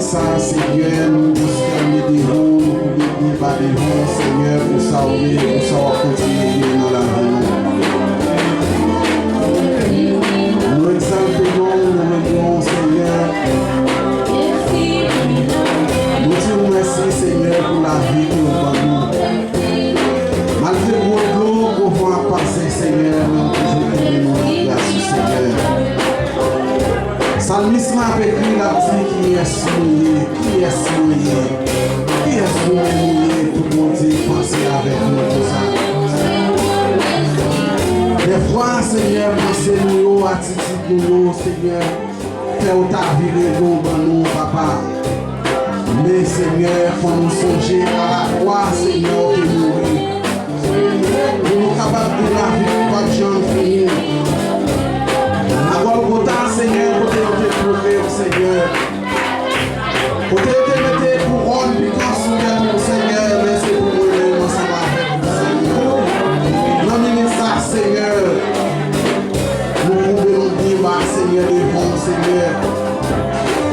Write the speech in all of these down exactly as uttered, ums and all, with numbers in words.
Sa, Senyè, nou pwostène devan w, nou koube pye ba devan w, Senyè, pou sa w ye, pou sa w ap kontinye ye nan lavi nou. Nou egzalte non w, nou rele w, Senyè. Nou di w mèsi, Senyè, pou lavi ke w ban nou. Malgre gwo dlo, gwo van ap pase, Senyè, men w toujou kenbe nou nan gras ou, Senyè. Salmis la ap ekri, l ap di, kiyès mwen ye, kiyès mwen ye, kiyès nou menm nou ye pou Bondye panse avèk nou konsa? Dèfwa, Senyè, panse nou yo, atitid nou yo, Senyè, fè w ta vire do w ban nou, papa. Men, Senyè, fò nou sonje alakwa, Senyè, w te mouri. Pou nou kapab gen lavi ki p ap janm fini. Nan Gòlgota, Senyè, kote yo te klouwe w, Senyè. Kote yo te mete kouwòn pikan sou tèt ou, Senyè, men se pou mwen menm ansanm avèk ou, Senyè. Nan minit sa, Senyè, nou koube nou pye ba, Senyè, devan w, Senyè.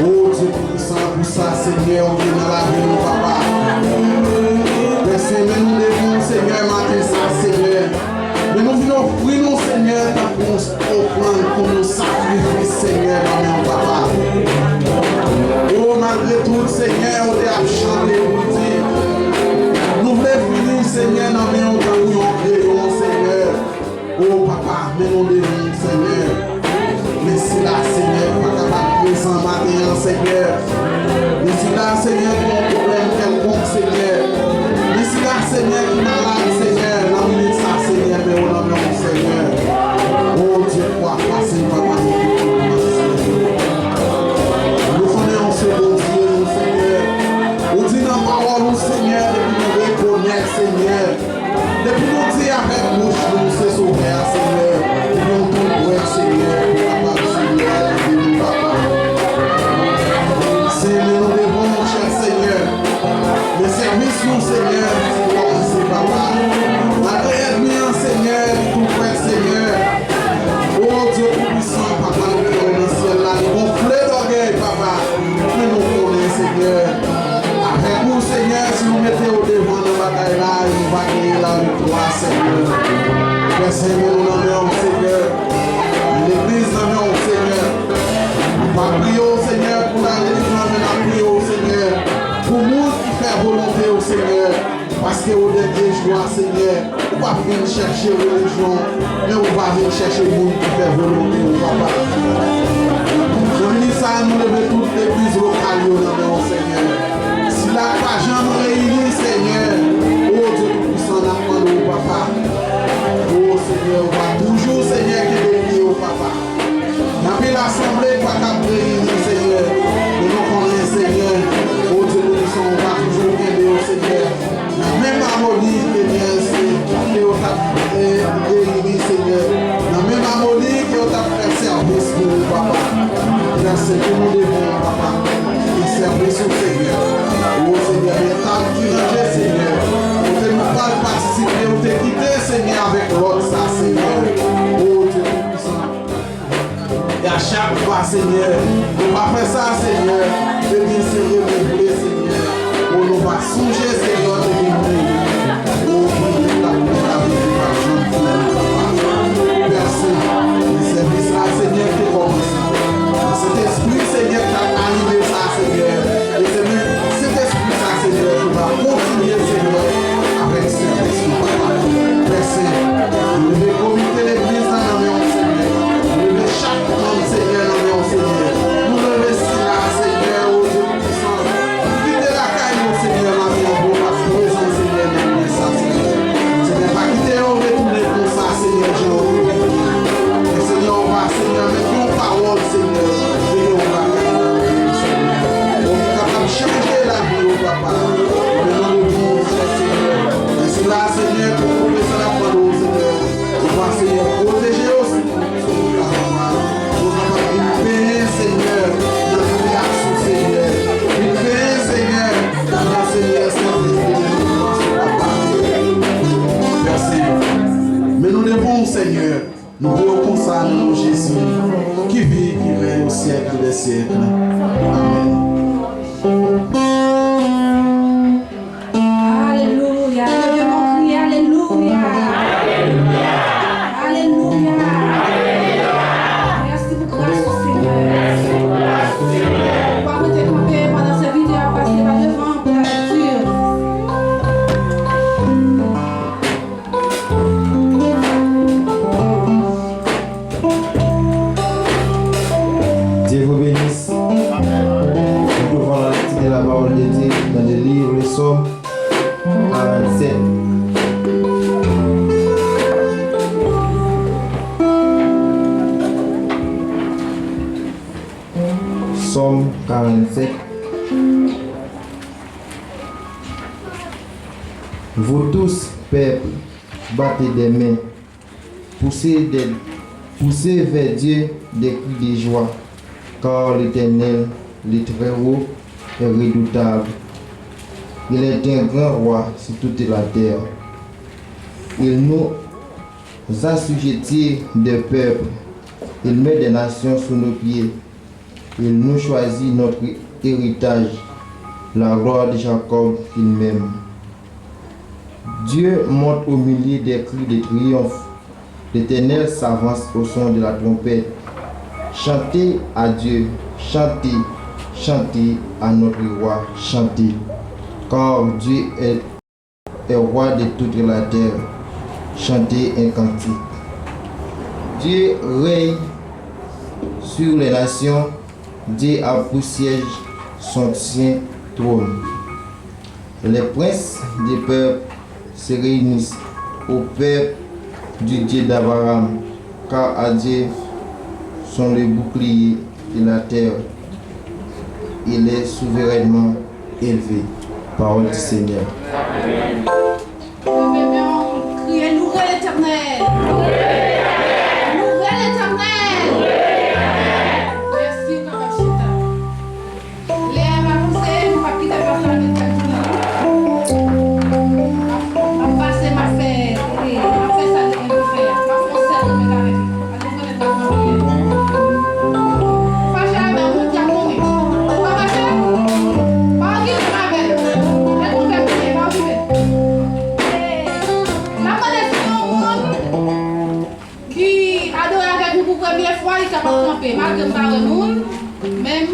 O Dye San pou sa, Senyè, ou gen nan lavi nou, papa. Pè Sen, men nou devan w, Senyè, maten sa, Senyè. Men nou vin ofri nou, Senyè, tankou yon ofrann, kòm yon sakrifis, Senyè, nan men w, papa. O, malgre tout, Senyè, ou te ap chante pou di, nou vle vini, Senyè, nan men w tankou yon kreyon, Senyè. O papa, men nou devan w, Senyè. Men sila, Senyè, ki pa kapab prezan maten an, Senyè. Men sila, Senyè, ki gen yon pwoblèm kèlkonk, Senyè. Men sila, Senyè, ki malad, Senyè, nan minit sa, Senyè, men yo nan men w, Senyè. O Dye, kwa pase, papa, nou tout, nou tout, Senyè. Nou konnen ou se Bondye nou, Senyè. Ou di nan pawòl ou, Senyè, depi nou rekonèt, Senyè, depi nou di avèk bouch nou, se Sovè a, Senyè, epi nou tou kwè, Senyè, ou kapab, Senyè, ede nou, papa. Senyè, nou devan w, chè Senyè. Men sèvis nou, Senyè, se kòmanse, papa. Malgre ènmi an, Senyè, li tou prèt, Senyè. O Dye Toupisan, papa, nou kè w nan syèl la, li gonfle dògèy, papa. Men nou konnen, Senyè, avèk ou, Senyè, si nou mete w devan nan batay la, nou va genyen laviktwa, Senyè. Pè Sen, men nou nan men w, Senyè. Legliz nan men w, Senyè. Nou pa priye w, Senyè, pou lalelijon, men n ap priye w, Senyè, pou moun ki fè volonte w, Senyè. Paske o dènye jou a, Senyè, ou p ap vin chèche relijyon, men ou va vin chèche moun ki fè volonte w, papa. Nan minit sa a, nou leve tout legliz lokal yo nan men w, Senyè. Sila k pa janm reyini, Senyè, o Dye Toupisan, n ap mande w, papa. O Senyè, ou va toujou, Senyè, kenbe pye w, papa. Gen anpil asanble ki pa kab reyini, Senyè. Men nou konnen, Senyè, o Dye Toupisan, ou va toujou kenbe yo, Senyè. Nan menm amoni ke N S T ke yo t ap, eh, reyini, Senyè. Nan menm amoni ke yo t ap fè sèvis pou ou, papa. Pè Sen, pou nou devan w, papa. E sèvis ou, Senyè. O Senyè, men tab ki ranje, Senyè. Kote nou pral patisipe, ou te kite, Senyè, avèk lòd sa, Senyè. O Dye Toupisan. E a chak fwa, Senyè, nou pa fè sa, Senyè, ebyen, se rele vle, Senyè. O, nou va sonje, Senyè, te vin mouri. O, pou nou ta pou ta vin pa janm fini, papa. Pè Sen, e sèvis la, Senyè, te kòmanse. Sentespri, Senyè, k ap anime sa, Senyè. E se menm Sentespri sa, Senyè, ki va kontinye, Senyè, avèk sèvis nou, papa. Pè Sen, nou leve komite legliz la nan men w, Senyè. Nou leve chak manm, Senyè, nan men w, Senyè. Nou leve sila, Senyè, La parole de Dieu dans le livre de Psaume quarante-sept. Psaume quarante-sept. Vous tous, peuple, battez des mains, poussez des, poussez vers Dieu des cris de joie, car l'Éternel, le Très-Haut, est redoutable. Il est un grand roi sur toute la terre. Il nous assujettit des peuples, il met des nations sous nos pieds. Il nous choisit notre héritage, la gloire de Jacob qu'il m'aime. Dieu monte au milieu des cris de triomphe. L'Éternel s'avance au son de la trompette. Chantez à Dieu, chantez, chantez à notre roi, chantez. Car Dieu est est roi de toute la terre. Chantez un cantique. Dieu règne sur les nations, Dieu a pour siège son saint trône. Les princes des peuples se réunissent au peuple du Dieu d'Abraham, car à Dieu sont le bouclier et la terre. Il est souverainement élevé. Parole du Seigneur. Leve men w, kriye, louwe Letènèl. Louwe Letènèl. Mèsi, ou kapab chita. Lè a va pouse, nou p ap kite plas la met kay nou. M ap pase, m ap fè, m ap fè sa li gen pou fè a. M ap fè yon sèl remèt avèk li. Fache avè l, moun ki ap konnen. Pa fache. Pa okipe avè l. Lè nou fè konnen, pa okipe l. N ap mande si gen yon moun ki adore avèk nou pou premye fwa, li kapab kanpe. Malgre m pa wè moun, men m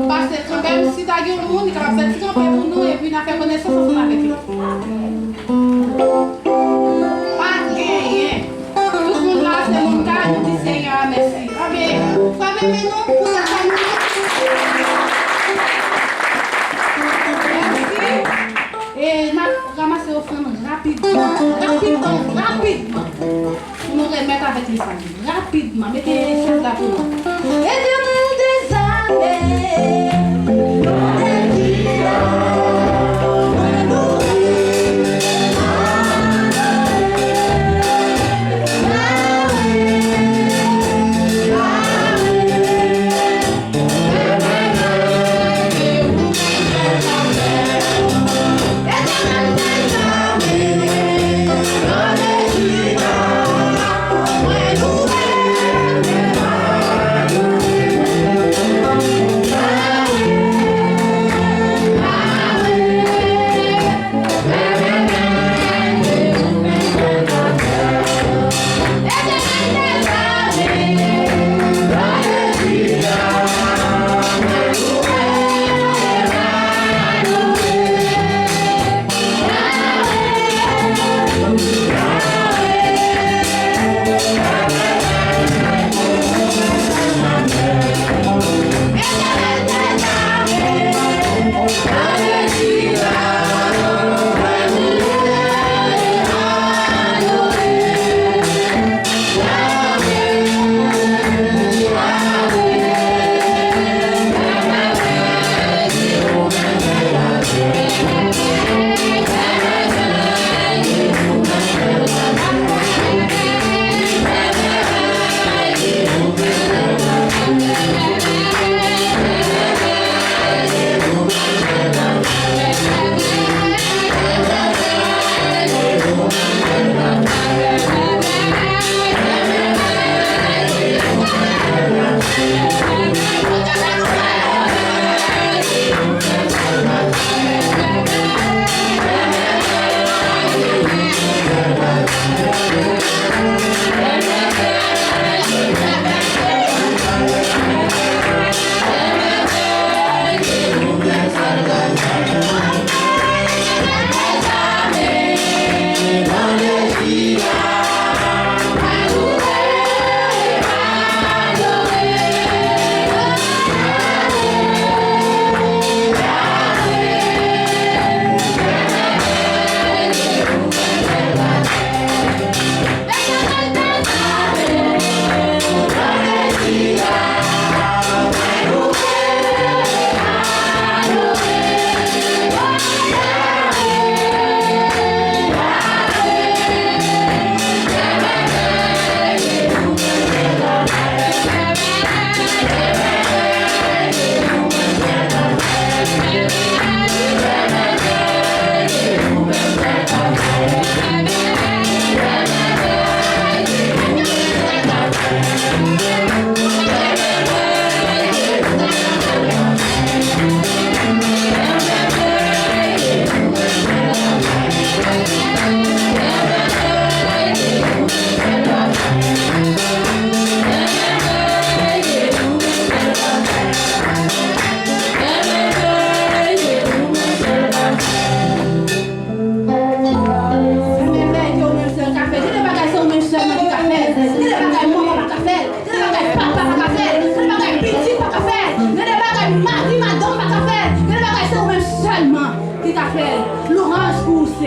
pase kanmenm. Si ta gen yon moun, li kapab fè ti kanpe pou nou, epi n a fè konesans ansanm avèk li. Pa genyen. Tout moun la se moun kay, nou di Senyè a mèsi. Anben, frape men nou pou sa k pa nou. Mèsi. E n ap ranmase ofrann rapidman, rapidman, rapidman. Pou nou remèt avèk Lesann. Rapidman, mete chèz la pou nou. Letènèl dèzame, lòtèl ki la, mwen loure Yahweh, Yahweh, Yahweh.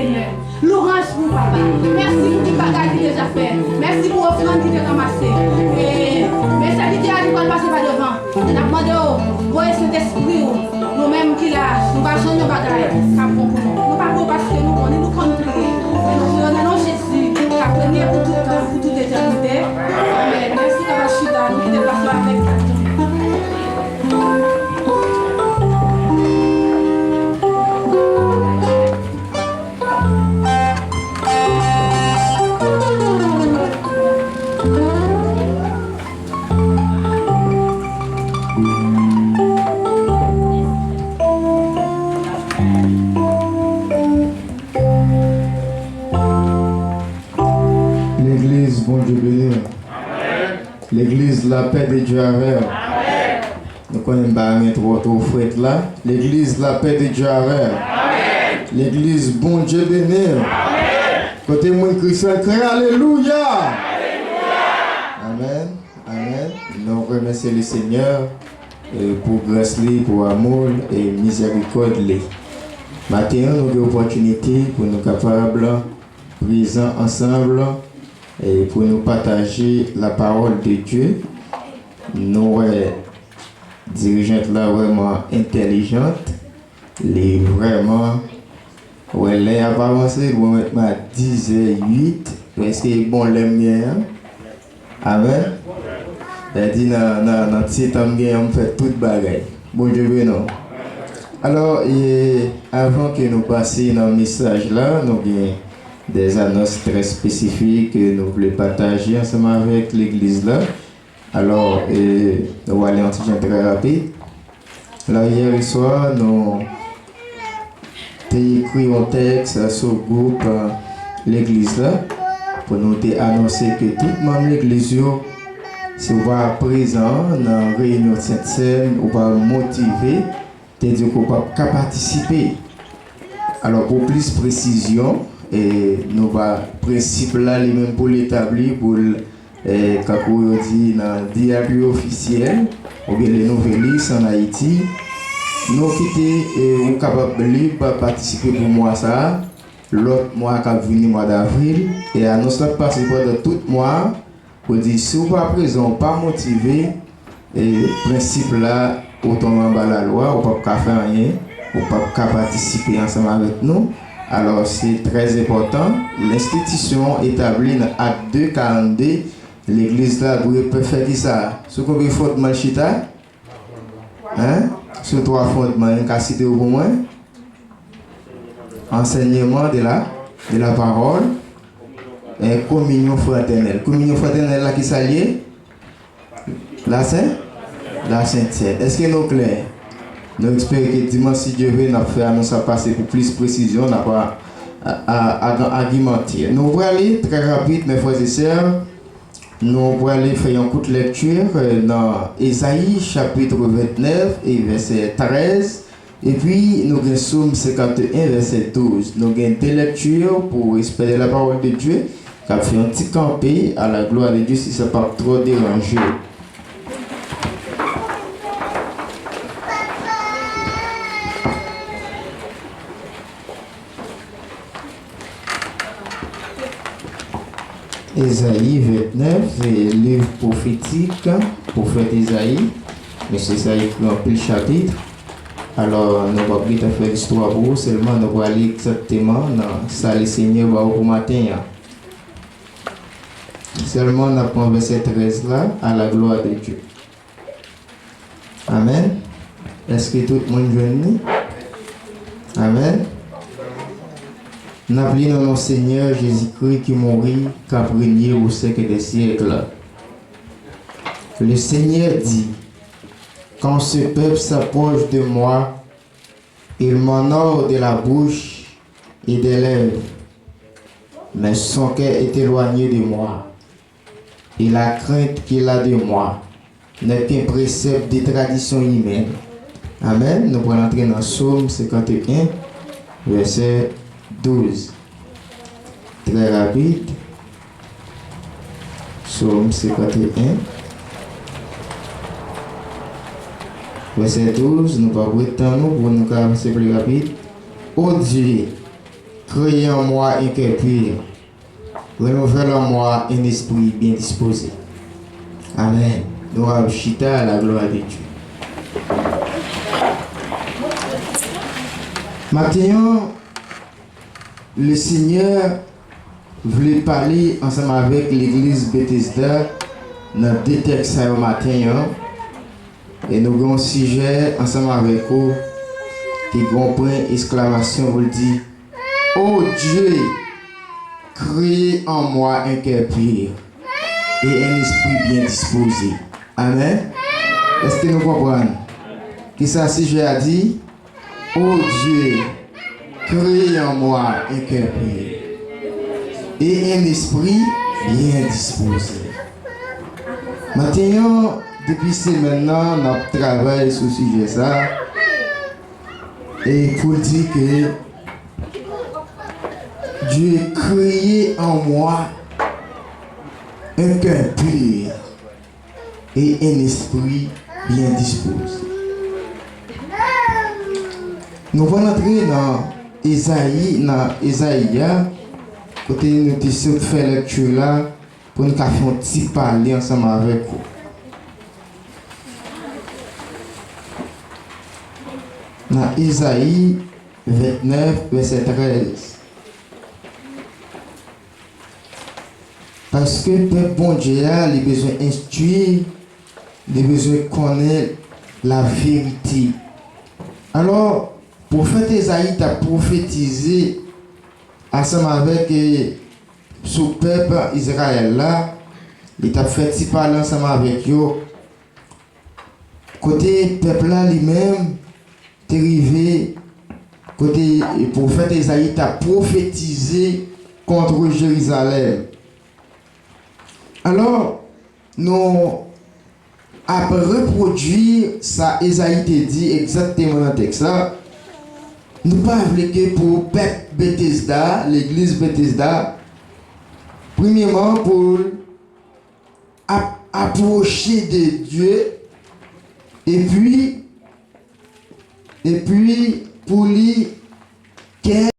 Senyè. Louwanj pou papa. Mèsi pou tout bagay ki deja fè. Mèsi pou ofrann ki te ranmase. E men sèvitè a ki pral pase pa devan. N ap mande w, voye Sentespri w. Nou menm ki la, nou pa jwenn yon bagay k ap bon pou nou. Nou pa bon paske nou bon, ni nou konn priye. Men nou priye nan non Jezi, k ap renye pou tout tan, pou tout etènite. Amèn. Mèsi, kapab chita, nou kite plas la avèk. Legliz, Bondye beni w. Legliz, lapè de Dye avè w. Nou konnen m pa renmen twò twò frèt la. Legliz, lapè de Dye avè w. Legliz, Bondye beni w. Kote moun ki fè kriye alelouya. Amèn. Amèn. Nou remèsye Lesenyè, e, pou gras li, pou amou l, e mizèrikòd li. Maten an, nou gen opòtinite pou nou kapab prezan ansanm, e pou nou pataje la parole de Dieu. Nou wè dirijant la vrèman entèlijant. Li vrèman, wè, lè y ap avanse, bon, mèt mwen a dizè uit, prèske bon lè m gen an. Amèn. Sa di nan, nan, nan ti tan m gen an, m fè tout bagay. Bondye beni w. Alò, e, avan ke nou pase nan mesaj la, nou gen dè anons trè espesifik ke nou vle pataje ansanm avèk legliz la. Alò, e, nou va li yon ti jan trè rapid. Alò, yè swa, nou te ekri yon tèks sou gwoup, e, legliz la, pou nou te anonse ke tout manm legliz yo, si w pa prezan nan reyinyon Sentsèn, ou pa motive, te di ke w p ap ka patisipe. Alò, pou plis presizyon, e, nou pa, prensip la, li menm pou l etabli, pou l, e, kankou yo di nan diya pli ofisyèl, oubyen le nouvelis an Ayiti, nou kite, e, ou kapab lib patisipe pou mwa sa a, lòt mwa k ap vini, mwa davril, e anons la ap pase pandan tout mwa a, pou di, si w pa prezan, w pa motive, e prensip la, ou tonbe anba lalwa, ou p ap ka fè anyen, ou p ap ka patisipe ansanm avèk nou. Alò, se trè enpòtan. Lenstitisyon etabli nan Ak de karannde, legliz la dwe fè kisa? Sou konbyen fondman l chita? Hein? Sou twa fondman, yon ka site yo pou mwen? Enseignement de la, de la parole, e kominyon fratènèl. Kominyon fratènèl la, kisa l ye? La Sen-, la Sent Sèn. Èske nou klè? Nou espere ke dimanch, si Dye vle, n ap fè anons sa pase pou plis presizyon, n ap a, a, a, a, agimante. Nou prale trè rapid, mes frères et sœurs. Nou prale fè yon kout lèkti, e, nan Ezayi chapit vennèf e vèsè trèz, epi nou gen Sòm senkanteyen vèsè douz. Nou gen de lèkti pou respè de la parole de Dieu, k ap fè yon ti kanpe à la gloire de Dieu, si sa p ap twò deranje. Ezayi vennèf, se liv pwofetik, pwofèt Ezayi. Mesye sa ekri anpil chapit. Alò, nou p ap gentan fè listwa pou ou, sèlman nou prale egzakteman nan sa Lesenyè ba ou pou maten an. Sèlman n ap pran vèsè trèz la, à la gloire de Dieu. Amèn. Èske tout moun jwenn li? Amèn. N ap li nan non Senyè Jezikri ki mouri, k ap renye au siècle des siècles. Le Seigneur dit, quand ce peuple s'approche de moi, il m'honore de la bouche et des lèvres, mais son cœur est éloigné de moi. Et la crainte qu'il a de moi n'est qu'un précepte de tradition humaine. Amèn. Nou pral antre nan Sòm senkanteyen, vèsè douz. Trè rapid. Sòm senkanteyen, vèsè douz. Nou p ap ret tan nou pou nou ka avanse pli rapid. O Dieu, Créez en moi un cœur pur. Renouvelle en moi un esprit bien disposé. Amen. Nou ap chita, la gloire de Dieu. Maten an, le Seigneur vle pale ansanm avèk legliz Betesda nan de tèks sa yo maten an. E nou gen yon sijè ansanm avèk ou ki gen yon pwen eksklamasyon pou l di, Oh Dieu, crée en moi un cœur pur et un esprit bien disposé. Amen. Èske nou konprann kisa sijè a di? Oh Dieu, crée en moi un cœur pur et un esprit bien disposé. Maten an, depi semèn nan, n ap travay sou sijè sa a. E pou l di ke Dieu créé en moi un cœur pur et un esprit bien disposé. Nou pral antre nan Ezayi, nan Ezayi a, kote nou te sot fè lekti la, pou nou ka fè yon ti pale ansanm avèk ou. Nan Ezayi vennèf, vèsè trèz. Paske pèp Bondye a, li bezwen enstwi, li bezwen konnen laverite. Alò, pwofèt Ezayi t ap pwofetize ansanm avèk, e, sou pèp Izrayèl la, li t ap fè ti pale ansanm avèk yo. Kote pèp la li menm te rive, kote pwofèt Ezayi t ap pwofetize kont Jerizalèm. Alò, nou ap repwodui sa Ezayi te di egzakteman nan tèks la. Nou pa vle ke pou pèp Betesda, legliz Betesda, premyèman, pou l ap apwoche de Dye, epi, epi pou li kè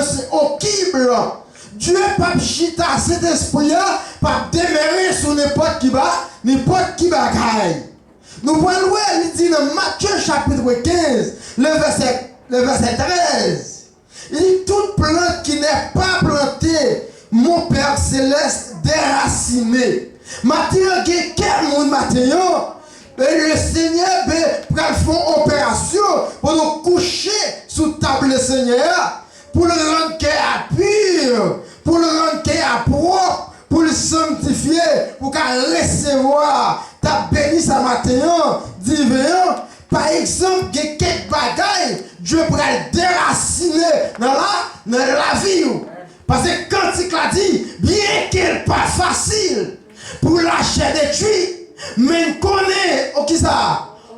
se okib. Dye p ap chita, Sentespri a p ap demere sou nenpòt ki ba, nenpòt ki bagay. Nou pral wè, li di nan Matye chapit kenz, le vèsè, le vèsè trèz, li di, toute plante qui n'est pas plantée, mon Père céleste, déracinée. Maten an, gen kèk moun maten an, e le Senyè ben pral fè yon operasyon pou nou kouche sou tab le Senyè a, pou l rann kè a pi, pou l rann kè a pwòp, pou l sanktifye, pou w ka resevwa tab beni sa maten an, diven an. Pa egzanp, gen kèk bagay Dye pral derasinen nan la, nan lavi w. Paske kantik la di, byenke l pa fasil pou lachè detwi, men n konnen, o kisa?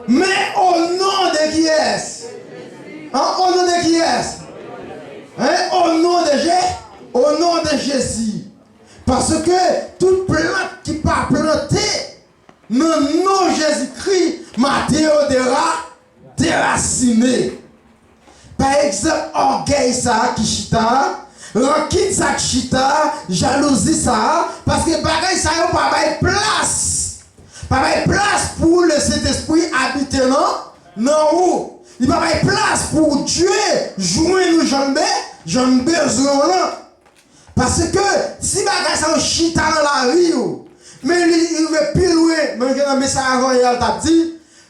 Men o non de kiyès? An, o non de kiyès? Hein? O non de Je-, o non de Jezi. Paske tout plant ki pa plante nan non Jezikri, Mateo dera, derasinen. Pa egzanp, ògèy sa a ki chita a, rankin sa ki chita a, jalouzi sa a, paske bagay sa yo pa bay plas. Pa bay plas pou le Sentespri abite nan, nan ou. Li pa bay plas pou Dye jwenn ou jan l be-, jan l bezwen w lan. Paske si bagay sa yo chita nan lavi w, men li rive pi lwen, men gen nan mesaj avan yè a l t ap di,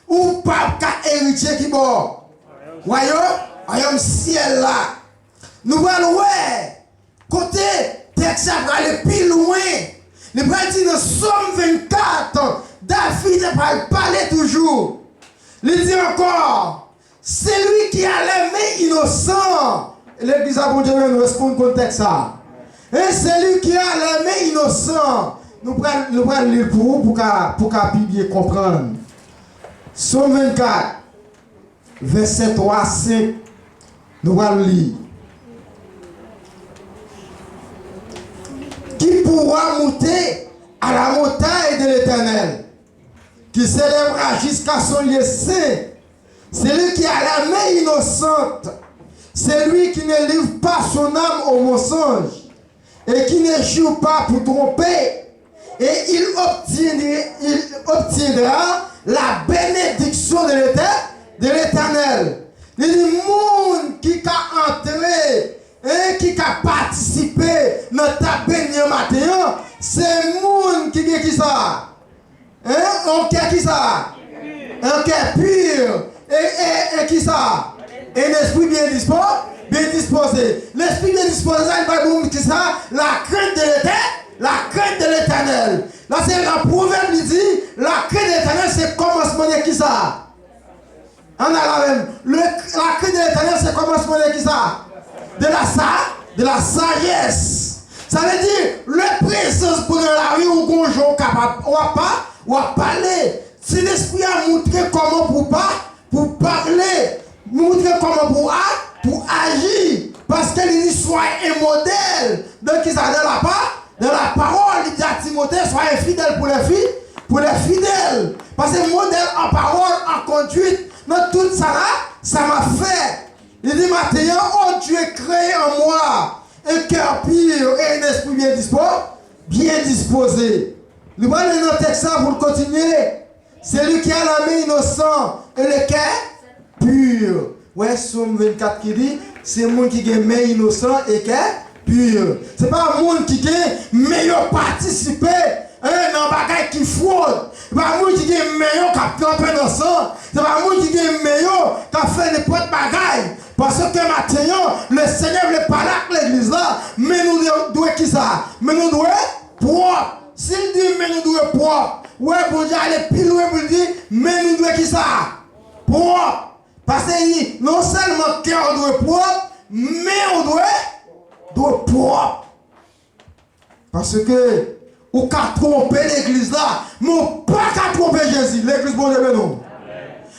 ou p ap ka eritye ki bò? Wayòm, wayòm syèl la. Nou pral wè kote tèks la prale pi lwen. Li pral di nan Sòm vennkat, David pral pale toujou. Li di ankò, celui qui a les mains innocentes. Legliz la, Bondye beni w, èske w konn tèks sa? Et celui qui a les mains innocentes. Nou pral, nou pral li l pou ou, pou ka, pou ka pi byen konprann. Sòm vennkat, vèsè twa, senk, nou pral li. Qui pourra monter à la montagne de l'Éternel, qui s'élèvera jusqu'à son lieu saint? Celui qui a la main innocente, celui qui ne livre pas son âme au mensonge, et qui ne jure pas pour tromper, et il obtiendra, il obtiendra la bénédiction de l'Éter-, de l'Éternel. Li di, moun ki ka antre, e ki ka patisipe nan tab beni an maten an, se moun ki gen kisa? Hein? Yon kè kisa? Yon kè pi. E, e, e kisa? E lespri byen dispo-, byen dispoze. Lespri byen dispoze sa, li bay moun kisa? La crainte de l'Étè-, la crainte de l'Éternel. La se nan Pwovèb li di, la crainte de l'Éternel se kòmansman de kisa? Ann al avè m. Le, la crainte de l'Éternel se kòmansman de kisa? De la sa-, de la sagesse. Sa vle di, lè prezans Bondye nan lavi w, gon jan w kapab, w ap pa, w ap pale. Sentespri a montre kòman pou w pa, pou w pale, montre kòman pou w a, pou w aji. Paske li di, soyez un modèle. Dans kisa? Dans la pa-, dans la parole, li di a Timote, soyez fidèles pour les fi-, pour les fidèles. Paske modèl an pawòl, an konduit, nan tout sa la, sa m ap fè. Li di, maten an, ô Dieu, crée en moi un cœur pur et un esprit bien dispo-, bien disposé. Li prale nan tèks la pou l kontinye. Celui qui a la main innocente et le cœur pur. Wè, Sòm vennkat ki di, se moun ki gen men inosan e kè pi. Se pa moun ki gen men yo patisipe, eh, nan bagay ki fwod. Se pa moun ki gen men yo k ap tranpe nan san. Se pa moun ki gen men yo k ap fè nenpòt bagay. Paske maten an, Lesenyè vle pale ak legliz la, men nou dwe, dwe kisa? Men nou dwe pwòp. Si l di men nou dwe pwòp, wè, Bondye ale pi lwen pou l di men nou dwe kisa? Pwòp. Paske li, non sèlman kè w dwe pwòp, men w dwe, dwe pwòp. Paske ou ka twonpe legliz la, men w pa ka twonpe Jezi. Legliz, Bondye beni w.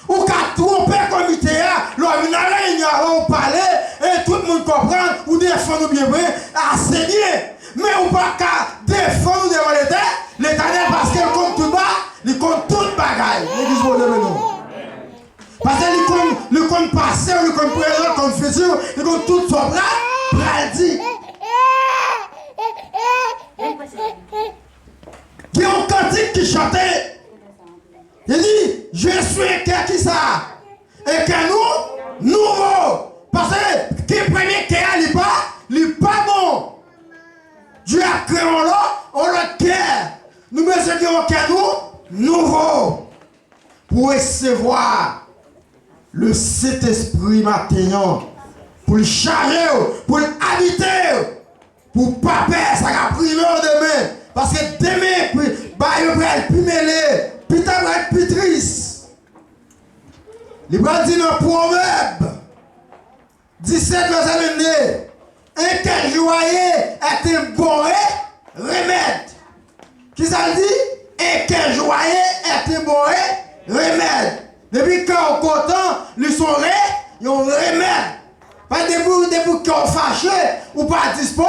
Ou ka twonpe komite a, lè w vin nan reyinyon, avan w pale, e tout moun konprann, ou defann ou byen vre, ase byen. Men ou pa ka defann ou devan Letè-, Letènèl, paske l konn tout ba-, li konn tout bagay. Legliz, Bondye beni w. Paske li konn, li konn pase w, li konn prezan, li konn fiti w, li konn tout sa w pral, pral di. Gen yon kantik ki chante. Li di, je suis un cœur ki sa? Un cœur nou, nouvo. Paske ki premye kè a, li pa, li pa bon. Dye ap kreye yon lòt, yon lòt kè. Nou bezwen gen yon kè nou, nouvo. Pou resevwa le Sentespri maten an, pou l chaje w, pou l abite w, pou w pa pè sa k ap rive w demen. Paske demen, pi, bagay yo pral pi mele, pita pral pi tris. Li pral di nan Pwovèb disèt, vèsè vennde, un cœur joyeux est un bon re-, remède. Kisa l di? Un cœur joyeux est un bon re-, remède. Depi kè w kontan, li se yon re-, yon remèd. Paske depi, depi kè w fache, ou pa dispo-,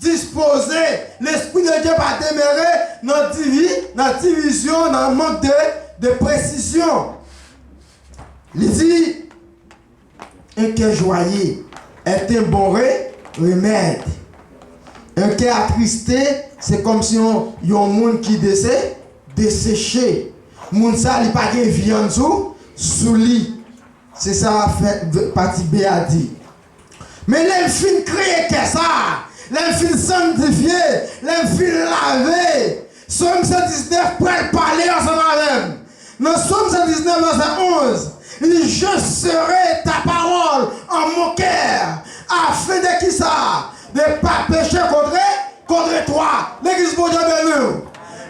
dispoze. Lespri de Dye pa demere nan divi-, nan divizyon, nan mank de, de presizyon. Li di, un cœur joyeux est un bon re-, remède. Un cœur attristé, se kòmsi yon, yon moun ki dese-, deseche. Moun sa, li pa gen vyann sou, sou li. Se sa fè, pati B a di. Men lè l fin kreye kè sa, lè l fin sanntifye, lè l fin lave, Sòm san diznèf pral pale ansanm avè m. Nan Sòm san diznèf, vèsè onz, li di, je serai ta parole en mon cœur, afin de kisa? De pas pécher contre, contre toi. Legliz, Bondye beni w.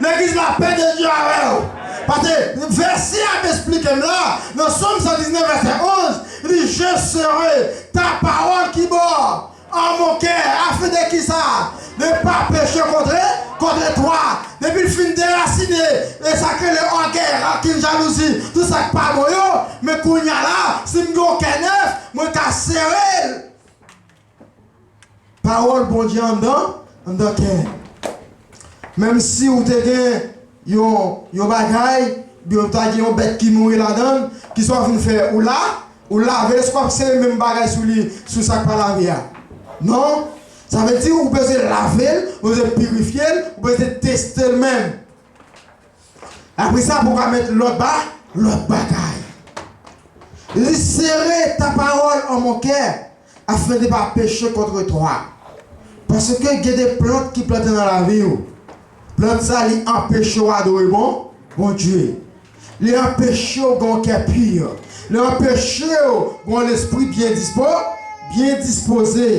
Legliz, lapè de Dye avè w. Paske vèsè a ap esplike m la, nan Sòm san diznèf, vèsè onz, li di, je serai ta parole ki bò en mon cœur, afin de kisa? De pas pécher contre, contre toi. Depi l fin derasine, e sa k rele ògèy, rankin, jalouzi, tout sa k pa bon yo, men kounye a la, si m gen yon kè nèf, mwen ka sere l. Pawòl Bondye anndan, anndan kè. Menm si ou te gen yon, yon bagay, oubyen ou ta gen yon bèt ki mouri ladan l, kisa w vin fè? Ou la, ou lave l, èske w ap sere menm bagay sou li, sou sa k pa lave a? Non. Sa vle di ou bezwen lave l, ou bezwen pirifye l, ou bezwen teste l menm. Apre sa, pou w ka met lòt ba-, lòt bagay. Li sere ta pawòl an mon kè, afin de pa peche contre toi. Paske gen de plant ki plante nan lavi w. Plant sa, li anpeche w adore bon, Bondye. Li anpeche w gen yon kè pi. Li anpeche w gen yon lespri byen dispo-, byen dispoze.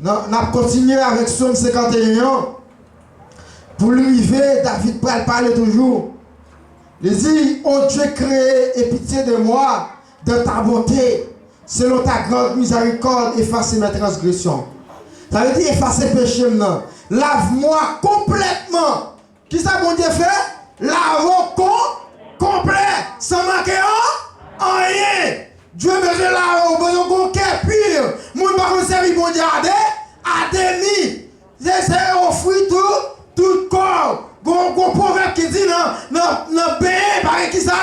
Nan, n ap kontinye avèk Sòm senkanteyen an. Pou l rive, David pral pale toujou. Li di, ô Dieu, crée et pitié de moi dans ta bonté, selon ta grande miséricorde, efface mes transgressions. Sa vle di efase peche m nan. Lave mwen konplètman. Kisa Bondye fè? Lave w kon-, konplè, san manke an-, anyen. Dye bezwen lave w, bezwen gon kè pi. Moun pa konn sèvi Bondye a de-, a demi. Se, se ofri tou, tout kò w. Gon, gon pwovèb ki di nan, nan, nan benyen, pa gen kisa?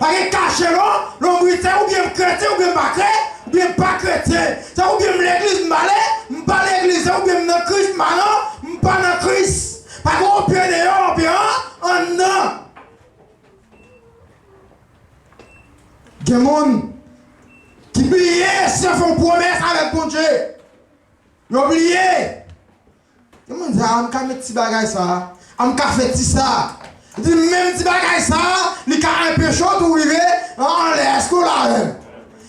Pa gen kache non, lonbrit se oubyen m kretyen, oubyen m pa kre-, oubyen m pa kretyen. Se oubyen m legliz, m pa le-, m pa legliz, se oubyen m nan Kris, m pa nan, m pa nan Kris. Pa gen yon pye deyò, yon pye an, anndan. Gen moun ki bliye si yo fè yon pwomès avèk Bondye. Yo bliye. Gen moun di, a, m ka met ti bagay sa, a, m ka fè ti sa. Li di, menm ti bagay sa, li ka anpeche w tou rive an, anlè, èske w la menm?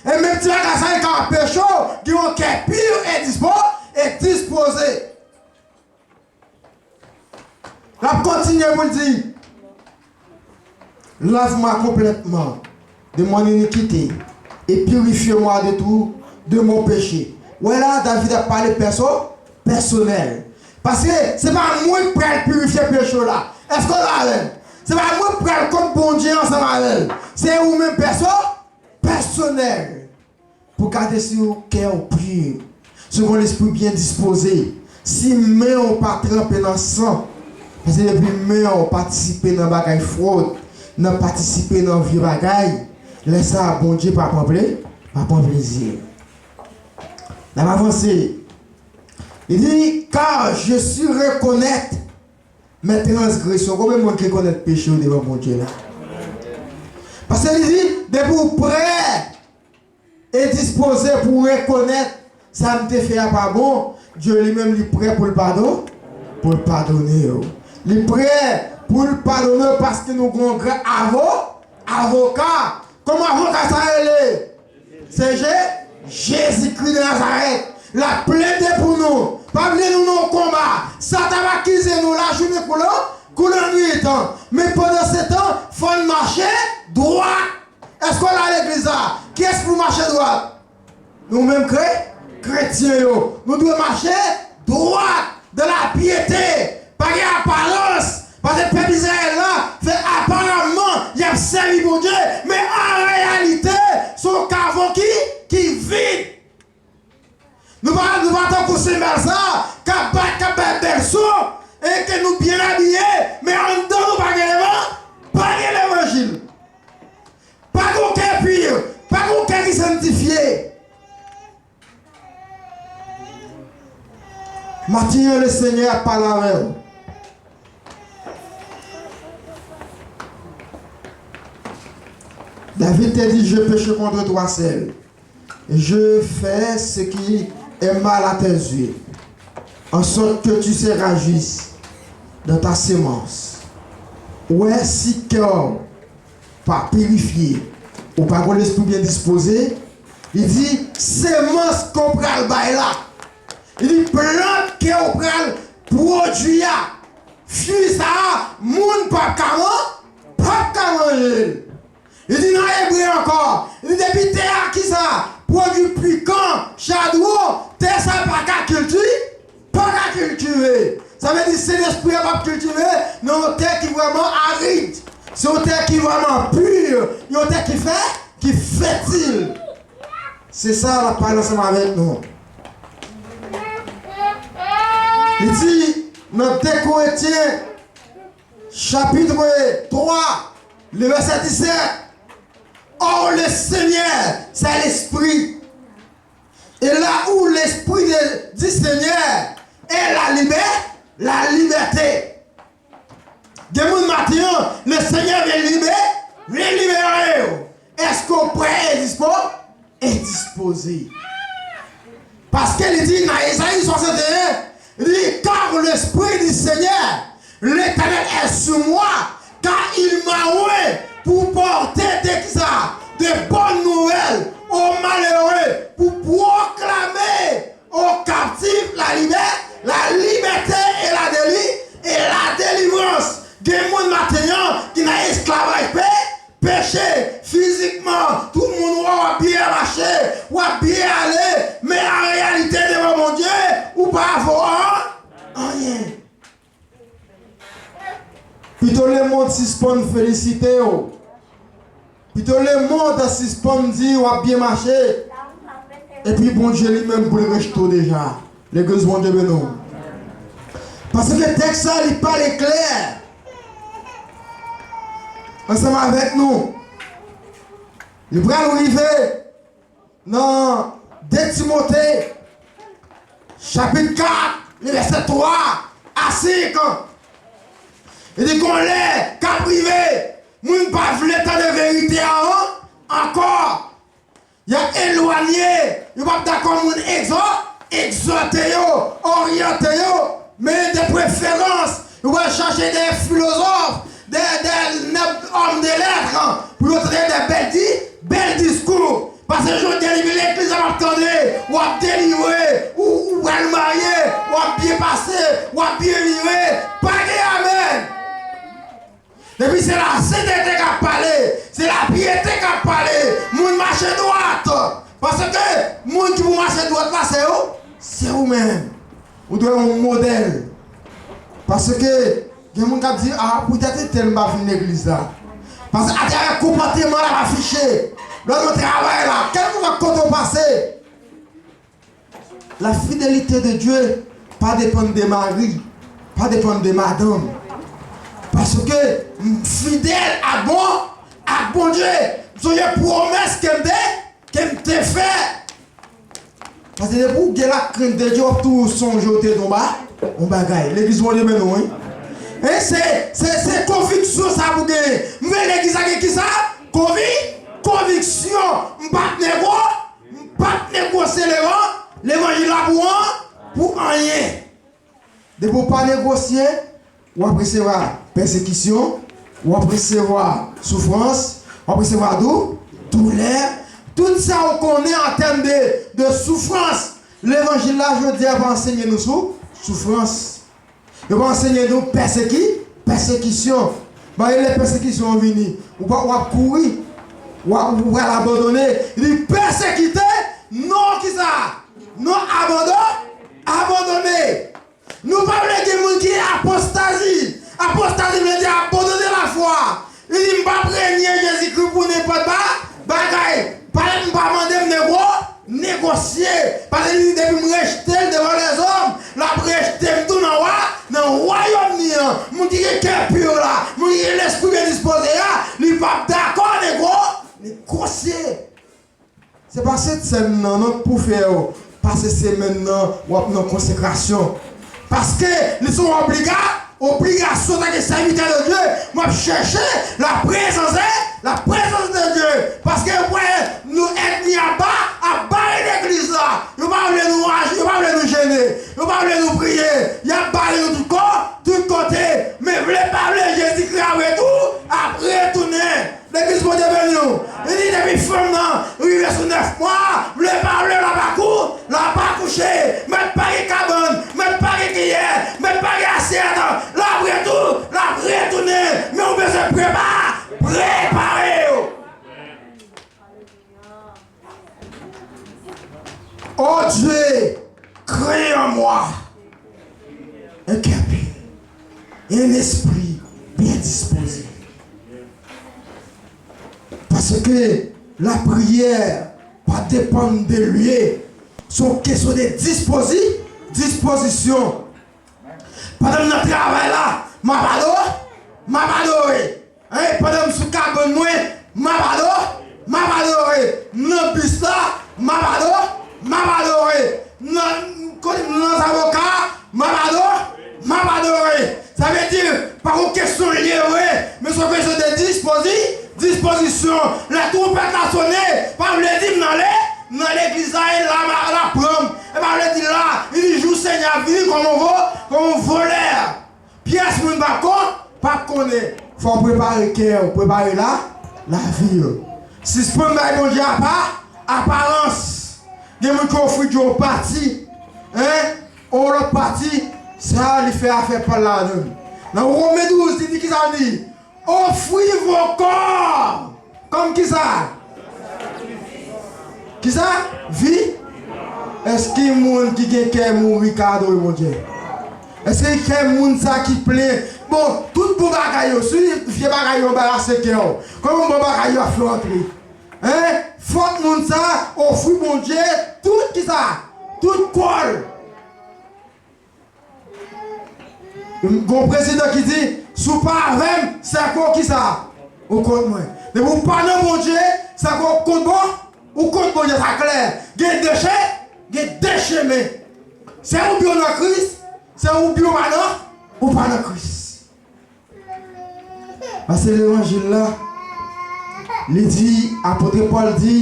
E menm ti bagay sa, li ka anpeche w gen yon kè pi e dispo-, e dispoze. L ap kontinye pou l di, lave-moi complètement de mon iniquité et purifie-moi de tout, de mon péché. Wè la, David ap pale pèso-, pèsonèl. Paske se pa mwen k pral pirifye peche w la. Èske w la avè m? Se pa mwen k pral kont Bondye ansanm avè l. Se ou menm pèso-, pèsonèl. Pou gade si w kè w pi, si w gon lespri byen dispoze, si men w pa tranpe nan san. Paske depi men w patisipe nan bagay fwod, nan patisipe nan vye bagay, lè sa a Bondye pa pran ple-, pa pran plezi. N ap avanse. Li di, car je sus reconnaître mes transgressions. Konbyen moun ki rekonèt peche yo devan Bondye la? Paske li di, depi w prè e dispoze pou w rekonèt sa m te fè a pa bon, Dye li menm li prè pou l padon, pou l padone w. Li prè pou l padone w paske nou gen yon gran avo, avoka. Kòman avoka sa rele? Se Je-, Jezikri de Nazarèt. L ap plede pou nou. Pa bliye nou nan yon konba. Satan ap akize nou lajounen kou lan-, kou lannwit. Men pandansetan, fò n mache dwat. Èske w la legliz la? Kiyès pou mache dwat? Nou menm kre-, kretyen yo. Nou dwe mache dwat, dans la piété. Pa gen aparans. Paske pèp Izrayèl la fè aparamman y ap sèvi Bondye, men an reyalite, se yon kavo ki, ki vid. Nou pa, nou pa tankou senbal sa, k ap bat, k ap bay bèl son, e ke nou byen abiye, men anndan nou pa gen levan-, pa gen levanjil. Pa gen yon kè pi, pa gen yon kè ki sanntifye. Maten an, Lesenyè ap pale avè w. David te di, je péche contre toi seul. Je fais ce qui est mal à tes yeux, en sorte que tu seras juste dans ta semence. Ou wè, si kè w pa pirifye, ou pa gen lespri byen dispoze, li di, semans ke w pral bay la, li di, plant ke w pral pwodui a, fwi sa a, moun p ap ka man-, p ap ka manje l. Li di nan Ebre ankò, li di depi tè a ki sa, pwodui pikan, chadwon, tè sa pa ka kilti-, pa ka kiltive. Sa vle di Sentespri a p ap kiltive nan yon tè ki vrèman arid. Se yon tè ki vrèman pi, yon tè ki fè, ki fètil. Se sa l ap pale ansanm avèk nou. Li di nan de Korentyen, chapitre trois, le verset dix-sept. Or, le Seigneur, c'est l'Esprit. Et là où l'Esprit de, du Seigneur est la liberté, la liberté. Gen moun maten an, le Seigneur vle libere, vle libere w. Èske w prè e dispo-, e dispoze? Paske li di nan Ezayi swasanteyen, li di, car l'Esprit du Seigneur, l'Éternel est sur moi, car il m'a oint pour porter de kisa? De bonnes nouvelles aux malheureux, pou pwoklame aux captifs la libè-, la liberté et la déli-, et la délivrance. Gen moun maten an ki nan esklavaj pe-, peche, fizikman, tout moun wè w ap byen mache, w ap byen ale, men an reyalite devan Bondye, ou pa vo an-, anyen. Pito lemonn sispann felisite w. Pito lemonn sispann di w ap byen mache. Epi Bondye li menm pou l rejte w deja. Legliz Bondye beni w. Paske tèks sa li pale klè ansanm avèk nou. Li pral rive nan de Timote, chapit kat, le vèsè twa a senk. Li di gon lè k ap rive, moun pa vle tande verite a an-, ankò. Y ap elwanye, yo p ap dakò moun egzò-, egzòte yo, oryante yo, men de preferans, yo pral chache de filozòf, de, de nèg òm de lèt, pou yo tande de bèl di-, bèl diskou. Paske jodi a, depi legliz la p ap tande, w ap delivre, ou, ou pral marye, w ap byen pase, w ap byen vive, pa gen amèn. Depi se lasentete k ap pale, se lapyete k ap pale, moun mache dwat. Paske moun ki pou mache dwat la, se ou, se ou menm. Ou dwe yon modèl. Paske gen moun k ap di, a, poutèt entèl m pa vin legliz la. Paske atravè konpòteman l ap afiche. Lè w nan travay la, kèlkeswa kote w pase, la fidélité de Dieu pa depann de mari, pa depann de madanm. Paske m fidèl ak bon, ak Bondye. M sonje pwomès ke m te, ke m te fè. Paske depi w gen la krent de Dye, w ap toujou sonje w te nan ba, yon bagay. Legliz Bondye beni w, wi. E se, se, se konviksyon sa pou genyen. M vle legliz la gen kisa? Konvi-, konviksyon. M p ap nego-, m p ap negosye levan-, levanjil la pou an-, pou anyen. Depi w pa negosye, w ap resevwa pèsekisyon, w ap resevwa soufrans, w ap resevwa dou-, doulè. Tout sa w konnen an tèm de, de soufrans, levanjil la jodi a pa ansenye nou sou soufrans. Yo pa ansenye nou pèseki-, pèsekisyon. Ba, e lè pèsekisyon an vini, ou pa, w ap kouri, w ap, ou pral abandone. Li pèsekite, non kisa? Non abandon-, abandone. Nou pa vle gen moun ki apostazi. Apostazi vle di abandone lafwa. Li di, "M p ap renye Jezikri pou nenpòt ba-, bagay." Pale m pa mande m nego-, negosye. Paske li di, "Depi m rejte l devan lèzòm, l ap rejte m tou nan wa-, nan wayòm li an." Moun ki gen kè pi la, moun ki gen lespri byen dispoze a, li p ap dakò nego-, negosye. Se pa Sentsèn nan, non, k pou fè w pase semèn nan, w ap nan konsekrasyon. Paske li se yon obliga-, obligasyon antanke sèvitè de Dye, m ap chèche la présence, la présence de Dieu. Paske yo kwè nou ènmi aba, ap bare legliz la. Yo pa vle nou aji, yo pa vle nou jene, yo pa vle nou priye. Y ap bare nou tout ko-, tout kote. Men vle pa vle, Jezikri ap retou-, ap retounen. Legliz Bondye beni w. Li di depi fanm nan rive sou nèf mwa, vle pa vle, l ap akou-, l ap akouche. Mèt pa gen kabann, mèt pa gen kiyè, mèt pa gen asyèt. L ap retou-, l ap retounen. Men w bezwen prepa-, prepare w. Oh Dieu, crée en moi un cœur pur et un esprit bien disposé. Paske lapriyè pa depann de lye, se yon kesyon de dispozi-, dispozisyon. Pandan m nan travay la, m ap ado-, m ap adore. Hein, pandan m sou kabann mwen, m ap ado-, m ap adore. M nan bis la, m ap ado-, m ap adore. M nan, kote m nan zavoka, m ap ado-, m ap adore. Sa vle di, pa yon kesyon lye vre, men se yon kesyon de dispozi-, dispozisyon. Lè twonpèt la sonnen, pa vle di m nan le-, m nan legliz la, e la m a-, la pran m. E pa vle di la, li di jou Senyè a vini kòm yon vo-, kòm yon volè. Pyès moun p ap kon-, p ap konnen. Fò w prepare kè w, prepare la, lavi w. Sispann bay Bondye apa-, aparans. Gen moun ki ofri Dye yon pati, hein, yon lòt pati, sa li fè afè pa l ladan l. Nan Women douz, li di kisa l di? Ofri vos corps. Kòm kisa? Kisa? Vi? Èske moun ki gen kè mouri ka adore Bondye? Èske kè moun sa ki plen? Bon, tout bon bagay yo, si vye bagay yo anbarase kè w, kòman bon bagay yo ap fè w antre? Hein? Fòk moun sa ofri Bondye tout kisa? Tout kò l. Gon prezidan ki di, "Si w pa avè m, sèke w kisa? Ou kont mwen." Depi w pa nan Bondye, sèke w kont bon, ou kont Bondye, sa klè. Gen de che-, gen de chemen. Se oubyen w nan Kris, se oubyen w pa nan, ou pa nan Kris. Paske levanjil la, li di, apot Pòl di,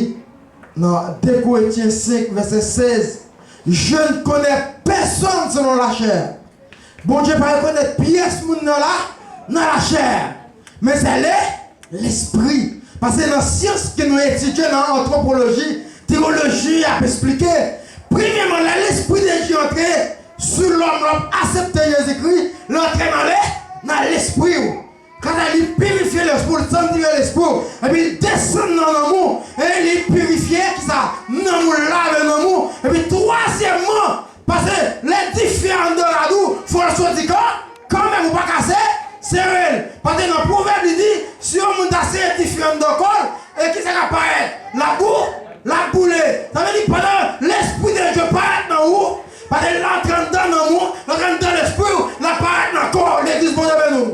nan de Korentyen senk, vèsè sèz, "Je ne connais personne selon la chair." Bondye pa rekonèt pyès moun nan la, nan lachè. Men se le, lespri. Paske nan syans ke nou etidye nan antwopoloji, teyoloji ap esplike, premyèman, lè Lespri de Dye antre sou lòm, lòm aksepte Jezikri, l antre nan le, nan lespri w. Kanta li pirifye lespri w, li sanntifye lespri w, epi li desann nan nanm ou, e li pirifye, kisa? Nanm ou, lave nanm ou, epi twazyèmman, paske lè dife anndan rad ou, fò l soti kan, kanmenm, ou pa ka se-, sere l. Paske nan Pwovèb, li di, si yon moun ta sere dife anndan kò l, e kisa k ap parèt? L ap bou-, l ap boule. Sa vle di, pandan Lespri de Dye parèt nan ou, paske l antre anndan nanm ou, l antre anndan lespri w, l ap parèt nan kò w. Legliz Bondye beni w.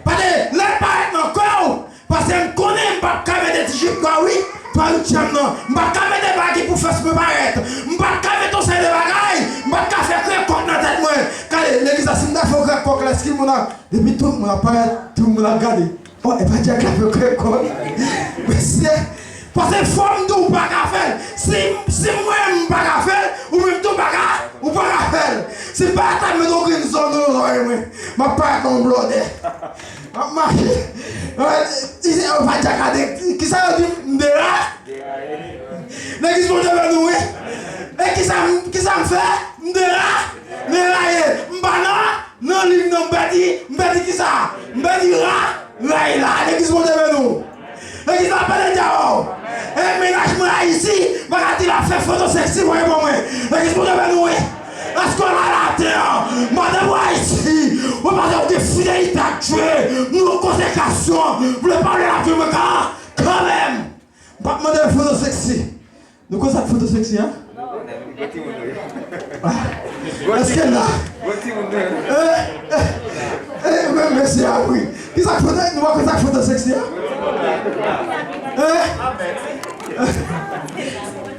Paske lè l parèt nan kò w, paske m konnen m p ap ka mete ti jip twa uit, twa uityèm nan. M p ap ka mete bagay ki pou fès mwen parèt. M p ap ka mete yon Èske moun ap, depi tout moun ap parèt, tout moun ap gade. Oh, e pa Dyak la fè kòb. Mesye, paske fò m di w pa ka fè l. Si, si mwen m pa ka fè l, ou menm tou pa ka, ou pa ka fè l. Si m pa ta met yon grenn zòn nan zòrèy mwen, m ap parèt yon blòdè. M ap mache. Eh, e pa Dyak la de, kisa yo di m? M dera. Legliz Bondye beni nou, wi. E kisa, kisa m fè? M dera, deraye. M pa nan, nan liy nan, m pèdi, m pèdi kisa? M pèdi ra, ray la. Legliz Bondye beni nou. Legliz la pèdi djawòl. E mennaj mwen Ayiti, m pa ka di l ap fè foto seksi voye ban mwen. Legliz Bondye beni nou, wi. Èske w la laten an? Madanm mwen Ayiti, ou pa gen fidelite ak Dye, nou konsekrasyon, vle pale la Dye mwen ka, kanmenm. M p ap mande foto seksi. Nou konn sa k foto seksi, an? Ah. Èske la? Eh, eh, eh, men mesye a, wi. Ki sa k foto, nou pa konn sa k foto seksi, an? Eh?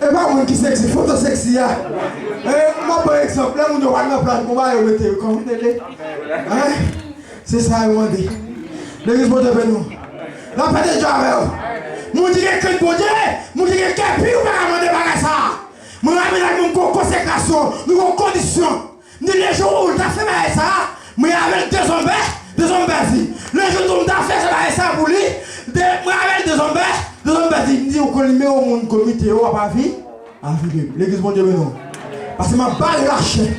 E pa moun ki seksi, foto seksi a. Eh, m ap ba egzanp, lè moun yo pa nan plas konba, yo mete yo kòm tele. Eh? Se sa yo mande. Legliz Bondye beni nou. Lapè de Dye avè w. Moun ki gen krent Bondye, moun ki gen kè pi, ou pa ka mande bagay sa. Mwen raple ak moun gon konsekrasyon, nou gon kondisyon. M di lejou ou ta fè bagay sa, mwen avè l dezonbè, dezonbè di. Lejou tou m ta fè se bagay sa pou li, de, mwen avè l dezonbè, dezonbè di. M di ou konn nimewo moun komite yo ap avi. Avi de. Legliz Bondye beni w. Paske m ap ba l lachè.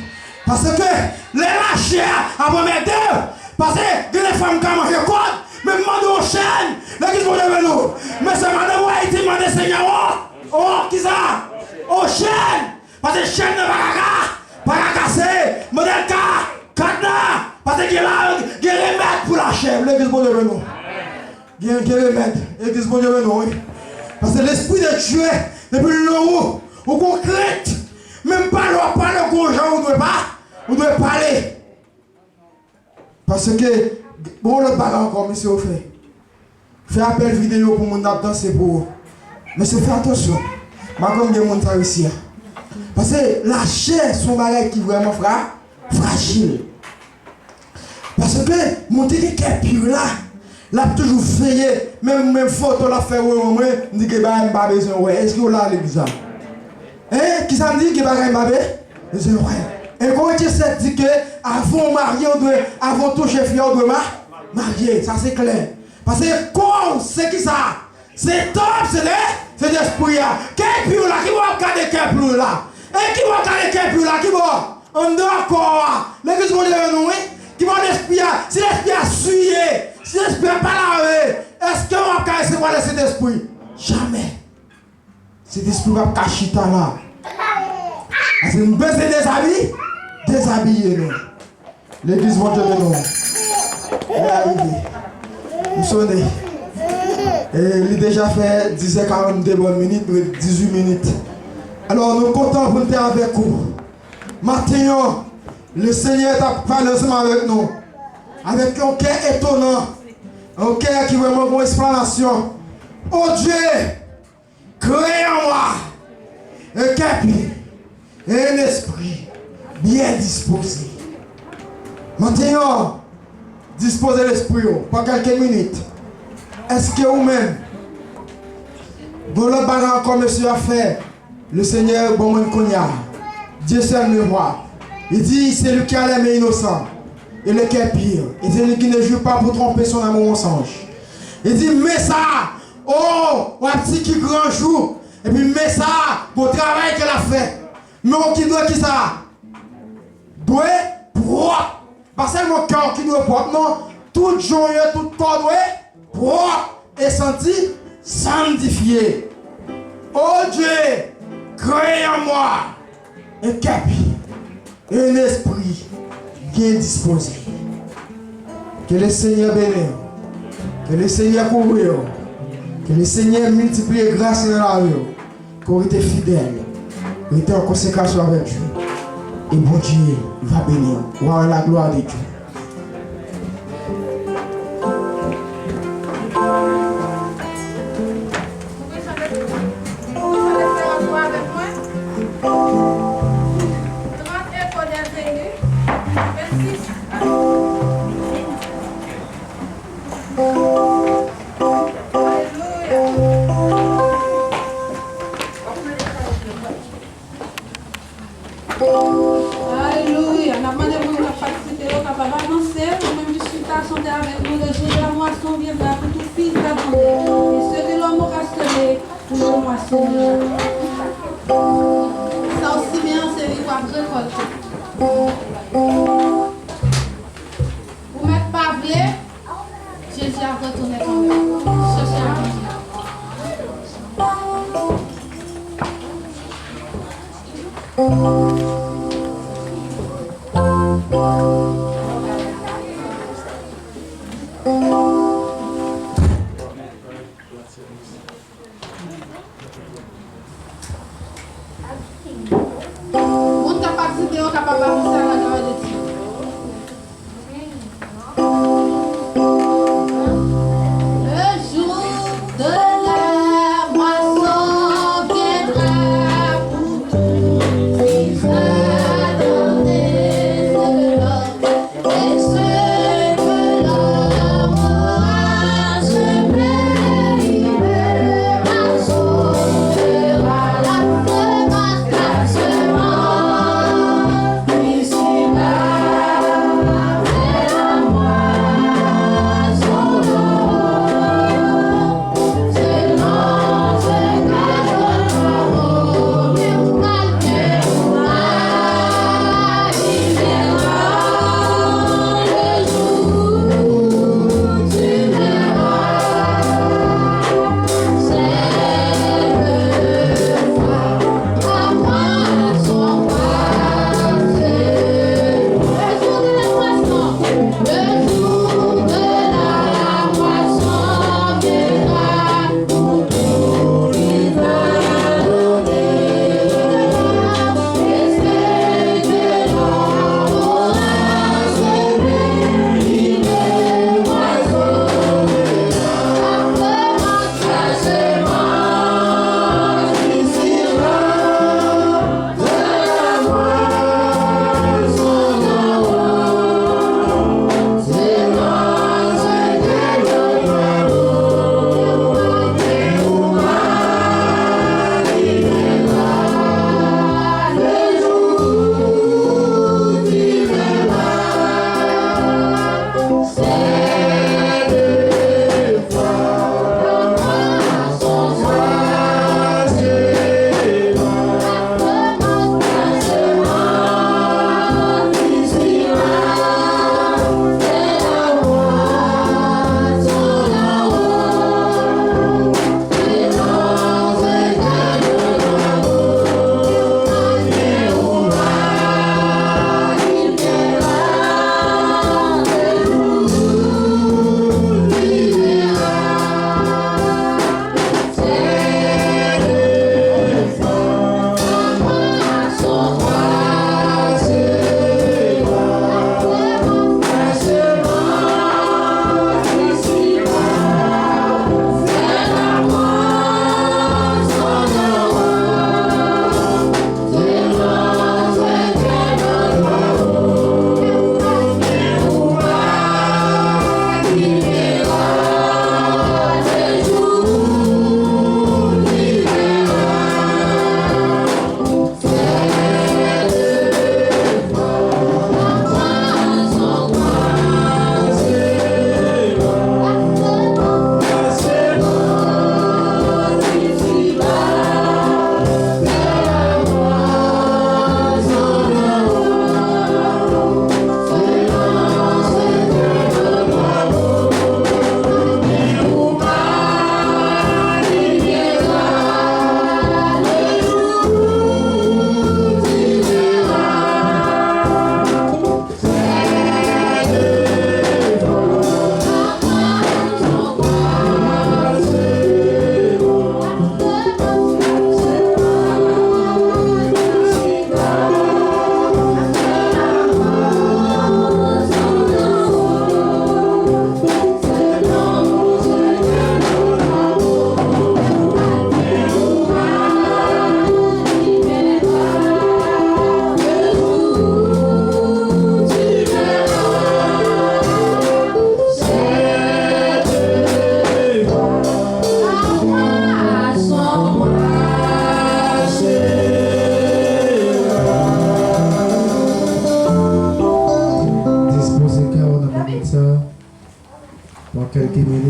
Paske lè lachè a ap anmède w. Paske gen de fwa m ka manje kòd, men m mande yon chèn. Legliz Bondye beni w. Mesye, madanm mwen Ayiti mande Senyè, o, o, kisa? O chèn. Paske chèn nan pa ka, ka, pa ka kase. Mande l ka, kadna. Paske gen la, gen remèd pou lachè. Legliz Bondye beni w. Gen, gen remèd. Legliz Bondye beni w, wi. Paske Lespri de Dye, depi l nan ou, ou gon krent. Menm pale w ap pale, gon jan ou dwe pa, ou dwe pale. Paske, gon lòt bagay ankò, mesye yo fè. Fè apèl videyo pou moun ap danse pou ou. Mesye, fè atansyon. M pa konn gen moun sa isi a. Paske lachè se yon bagay ki vrèman fra, frajil. Paske moun ki gen kè pi la, l ap toujou veye, menm, menm foto l ap fè wè mwen, m di gen bagay m pa bezwen wè. Èske w la legliz la? Hein? Kisa m di? Gen bagay m pa be-, bezwen wè. E Korentyen sèt di ke avan w marye, w dwe, avan w touche fi a, w dwe ma-, marye. Sa se klè. Paske kò w, se kisa? Se tanp, se de, se Lespri a. Kè pi w la, ki bò w ap gade kè pi w la? E ki bò w ap gade kè pi w la? Ki bò? Anndan kò a. Legliz Bondye beni nou, wi. Ki bò Lespri a? Si Lespri a siye, si Lespri a pa lave, èske w ap ka resevwa Lesentespri? Jamè. Sentespri p ap ka chita la. Paske nou bezwen dezabi-, dezabiye nou. Legliz Bondye beni w. Lè a rive. M sone. E li deja fè dizè karannde bòn minit, nou ret dizuit minit. Alò, nou kontan pou n te avèk ou. Maten an, Lesenyè t ap pale ansanm avèk nou. Avèk yon kè etonan. Yon kè ki vrèman gon eksplanasyon. O Dye, créez en moi un cœur pur et un esprit bien disposé. Maten an, dispoze lespri w pou kèlke minit. Èske ou menm, gon lòt bagay ankò mesye a fè? Le Seigneur ban mwen kounye a. Dieu seul me voit. Il dit, celui qui a les mains innocentes et le cœur pur, et celui qui ne jure pas pour tromper son âme au mensonge. Li di, men sa, o, w ap di ki gran jou, epi men sa, gon travay ke l ap fè. Men w ki dwe kisa? Dwe pwòp. Pa sèlman kè w ki dwe pwòp, non. Tout jan w ye, tout kò w dwe pwòp e santi, sanntifye. O Dye, créez en moi un cœur pur et un esprit bien disposé. Ke Lesenyè beni w. Ke Lesenyè kouvri w. Ke Lesenyè miltipliye gras nan lavi w. Ke w rete fidèl. Rete an konsekrasyon avèk Dye. E Bondye va beni w. Voir la gloire de Dieu. Ou vle chante pou, ou vle chante frè an tou avèk mwen? Trente échos des élus, vingt-six. Alelouya. N ap mande moun k ap patisipe yo kapab avanse. Ou menm ki chita, chante avèk nou: Le jour de la moisson viendra pour tout fils d'Adonai. Et ceux de l'homme aura semé pour le moissonner. Sa w simen an, se li w ap rekòlte. Ou mèt pa vle, Jezi ap retounen kanmenm. Chèche a Bondye. Moun k ap patisipe yo kapab avanse a la glwa de Dye. Le jour de la moisson viendra pour tout fils d'Adam et de l'homme. Et ce que l'homme aura semé, il le récoltera. La semence, la semence, ici sa, nan kèlke minit.